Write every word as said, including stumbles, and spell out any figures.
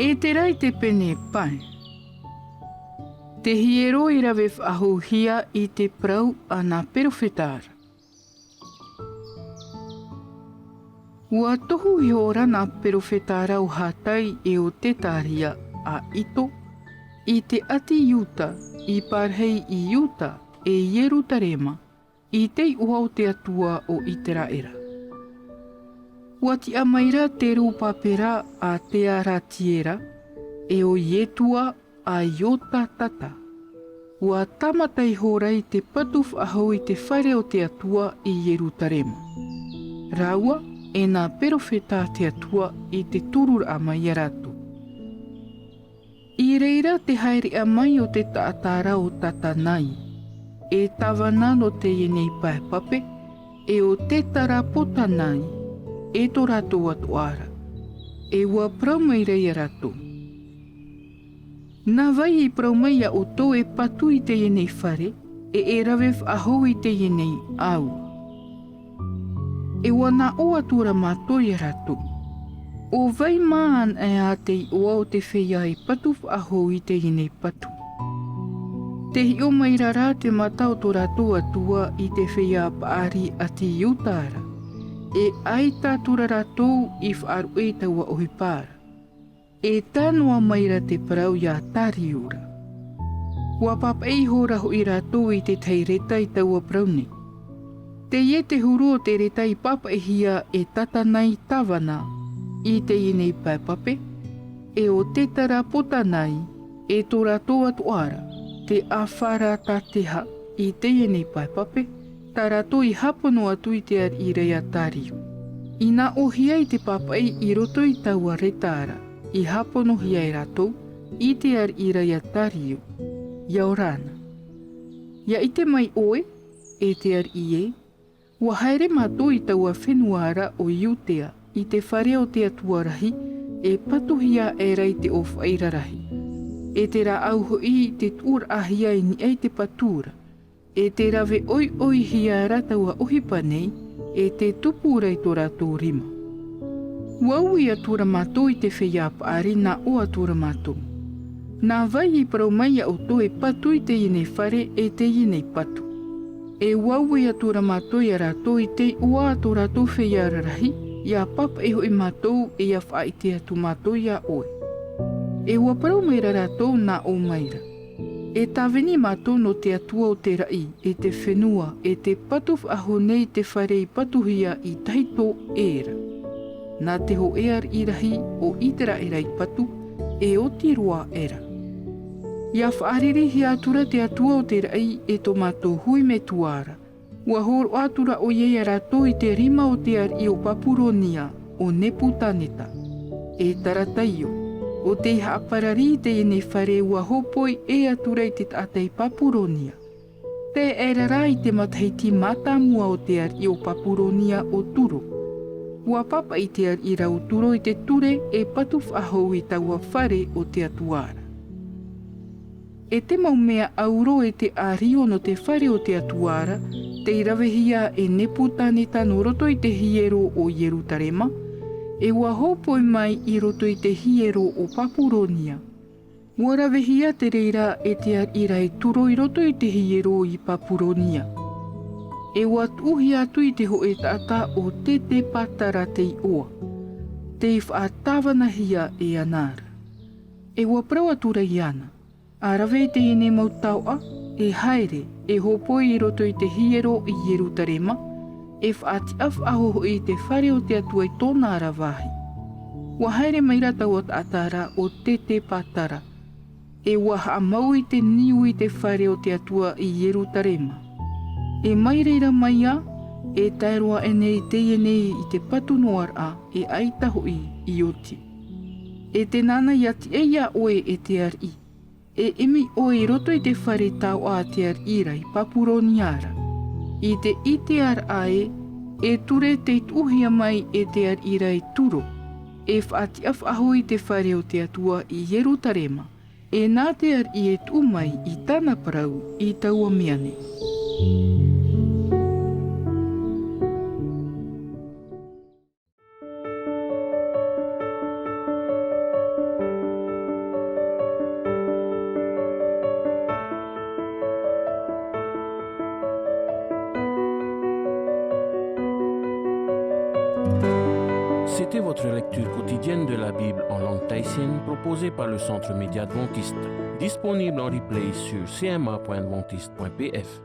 E terā i te pene pae. Te hiero i rave faʻahouhia i te parau a nā perofeta ra. Ua tohu ihora nā perofeta ra o Hagai e o Zecharia a Ido, i te ʻāti Iuda, i pārahi i Iuda e Ierutarema, i te iʻoa o te Atua o Iseraela. Ua tiʻa mai ra Zerubabela a Sealatiela, e o Iesua a Iozadaka. Ua tāmata ihora i te patu faʻahou i te fare o te Atua i Ierutarema. Rāua, e nā perofeta a te Atua i te tururaʻa mai iā rātou. I reira te haereʻa mai o te taʻata ra o Tatanai, e tāvana nō teie nei pae pape, e o Zethara-bozenai, e tō rātou atoʻa ra. E ua parau mai ra iā rātou. Nā vai i parau mai iā ʻoutou e patu i teie nei fare, e e rave faʻahou i teie nei ʻāua. E ua nā ʻō atu ra mātou iā rātou. ʻO vai mā anaʻe ā te iʻoa o te feiā e patu faʻahou i teie nei patu? Tē hiʻo mai ra rā te mata o tō rātou Atua i te feiā Paari ʻāti Iuda ra. E ʻaita atu ra rātou i faʻaruʻe i taua ʻohipa ra. E tae noa mai ra te parau iā Dario ra. Ua pāpaʻi ihora hoʻi rātou i te tahi reta i taua parau nei. Teie te huru o te reta i pāpaʻihia e Tatanai tāvana i teie nei pae pape, e o Zethara-bozenai, e tō rātou atoʻa ra, te Efaratha-zeha i teie nei pae pape, tā rātou i hāpono atu i te ariʻi ra iā Dario. I nāʻōhia i te pāpaʻi i roto i taua reta ra, i hāponohia e rātou i te ariʻi ra iā Dario. ʻIa ora na. ʻIa ʻite mai ʻoe, e te ariʻi ē, ua haere mātou i taua fenua ra ʻo Iudea, i te fare o te Atua rahi, e patuhia aʻera i te ʻōfaʻi rarahi. E te rāʻau hoʻi i te tuʻuraʻahia i niʻa i te patu ra. E tē rave ʻoiʻoihia ra taua ʻohipa nei, e tē tupu ra i tō rātou rima. Ua ui atu ra mātou i te feiā Paari, nā ʻō atu ra mātou. Nā vai i parau mai iā ʻoutou e patu i teie nei fare, e teie nei patu? E ua ui atu ra mātou iā rātou i te iʻoa a tō rātou feiā rarahi, ʻia pāpaʻi hoʻi mātou, e ʻia faʻaʻite atu mātou iā ʻoe. E ua parau mai ra rātou, nā ʻō mai ra. E tāvini mātou nō te Atua o te raʻi, e te fenua, e te patu faʻahou nei te fare i patuhia i tahito ē ra. Nā te hōʻē ariʻi rahi o Iseraela i patu, e oti roa aʻera. ʻIa faʻaririhia atu ra te Atua o te raʻi, e tō mātou hui metua ra. Ua hōroʻa atu ra ʻoia iā rātou i te rima o te ariʻi o Papuronia, ʻo Nebukanesa. E Tarataio, ʻo tei haʻaparari i teie nei fare, ua hōpoi ʻē atu ra i te taʻata i Papuronia. Tae aʻera rā i te matahiti mātāmua o te ariʻi o Papuronia ʻo Turo. Ua pāpaʻi te ariʻi ra ʻo Turo i te ture e patu faʻahou i taua fare o te Atua ra. E te mau mea ʻauro, e te ʻārio nō te fare o te Atua ra, tei ravehia e Nebukanesa nō roto i te hiero o Ierutarema, e ua hōpoi mai i roto i te hiero o Papuronia. Ua ravehia te reira e te ariʻi ra e Turo i roto i te hiero i Papuronia. E ua tuʻuhia atu i te hōʻē taʻata ʻo Setepatara te iʻoa, tei faʻatāvanahia e ana ra. E ua parau atu ra iāna, ʻA rave i teie nei mau taoʻa, e haere, e hōpoi i roto i te hiero i Ierutarema, e faʻatiʻa faʻahou hoʻi i te fare o te Atua i tōna ra vāhi. Ua haere mai ra taua taʻata ra ʻo Setepatara, e ua haʻamau i te niu i te fare o te Atua i Ierutarema. E mai reira mai ā, e tae roa aʻe nei i teie nei i te patu noa ra, e ʻaita hoʻi i oti. E tē nānā ʻia tiʻa iā ʻoe e te ariʻi, e ʻimi ʻoe i roto i te fare taoʻa a te ariʻi ra i Papuronia ra. I te ʻiteraʻa ē, e ture tei tuʻuhia mai e te ariʻi ra i Turo, e faʻatiʻa faʻahou i te fare o te Atua i Ierutarema, e nā te ariʻi e tuʻu mai i tāna parau i taua mea nei. C'était votre lecture quotidienne de la Bible en langue tahitienne proposée par le Centre Média Adventiste, disponible en replay sur C M A point adventiste point P F.